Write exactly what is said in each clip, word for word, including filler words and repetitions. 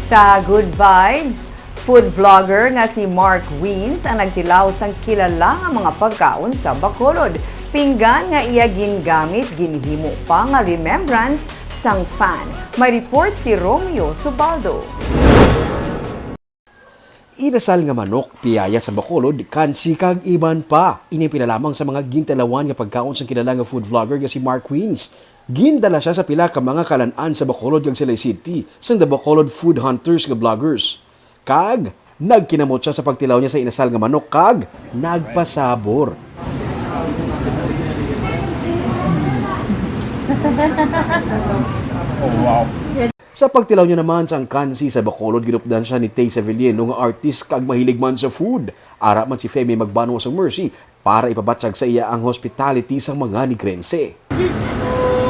Sa Good Vibes, food vlogger nga si Mark Wins ang nagtilaw sang kilala nga mga pagkaon sa Bacolod. Pinggan nga iya gingamit, ginhimo pa nga remembrance sang fan. May report si Romeo Subaldo. Inasal nga manok, piyaya sa Bacolod, kansi kag iban pa. Ini ang pila lamang sa mga gintalawan nga pagkaon sang kilala nga food vlogger nga si Mark Wins. Gindala sia sa pila ka mga kalan-an sa Bacolod kag Silay City sang The Bacolod Food Hunters nga vloggers. Kag nagkinamot sia sa pagtilaw niya sa inasal nga manok kag nagpasabor. Sa pagtilaw niya naman sang kansi sa Bacolod, ginupdan sia ni Tay Sevillano nga artist kag mahilig man sa food. Ara man si Femi magbanwa sang Mercy para ipabatyag sa iya ang hospitality sang mga Negrense.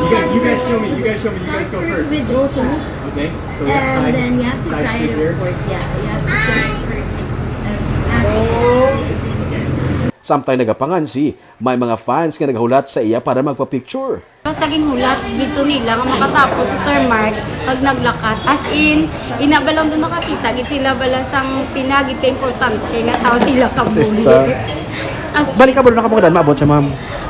You guys, you guys show me. You guys show me. You guys go first. With those two. Okay. So we have And side, then you have to side try seat it, here. Of course, yeah. You have to try it first. And ask Okay. Samtang nagapangansi, may mga fans nga naghulat sa iya para magpa-picture. Basta ginhulat dito nila nga makatapos si Sir Mark pag naglakat. As in, ina ba lang doon nakakita gid sila bala sang pinagid ka importante nga tao sila kabuhi. Basta. As Balik ka ba na ka mga maabot sa ma'am?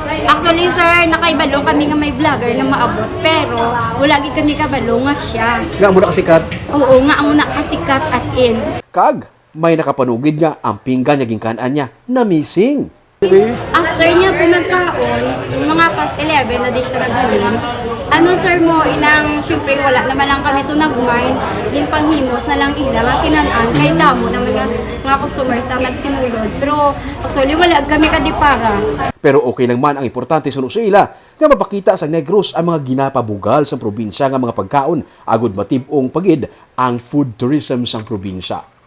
Actually, sir, nakaibalo kami nga may vlogger na maabot, pero wala gid kami kabalo nga siya. Nga mo na kasikat. Oo, nga amo na kasikat as in. Kag may nakapanugid nga ang pinggan nga ginkan-an niya na missing. After niya po nagkaon, mga past eleven na di siya nagkaon. Ano, sir, mo, inang, syempre, wala naman lang kami to nag-mind. Ginpanghimos na lang ila nga kinan-an kay damo na mga, mga customers ang nagsinulod. Pero actually, wala kami kadipara. Pero okay lang man, ang importante suno sa ila nga mapakita sa Negros ang mga ginapabugal sa probinsya nga mga pagkaon agud matib-ong pagid ang food tourism sang probinsya.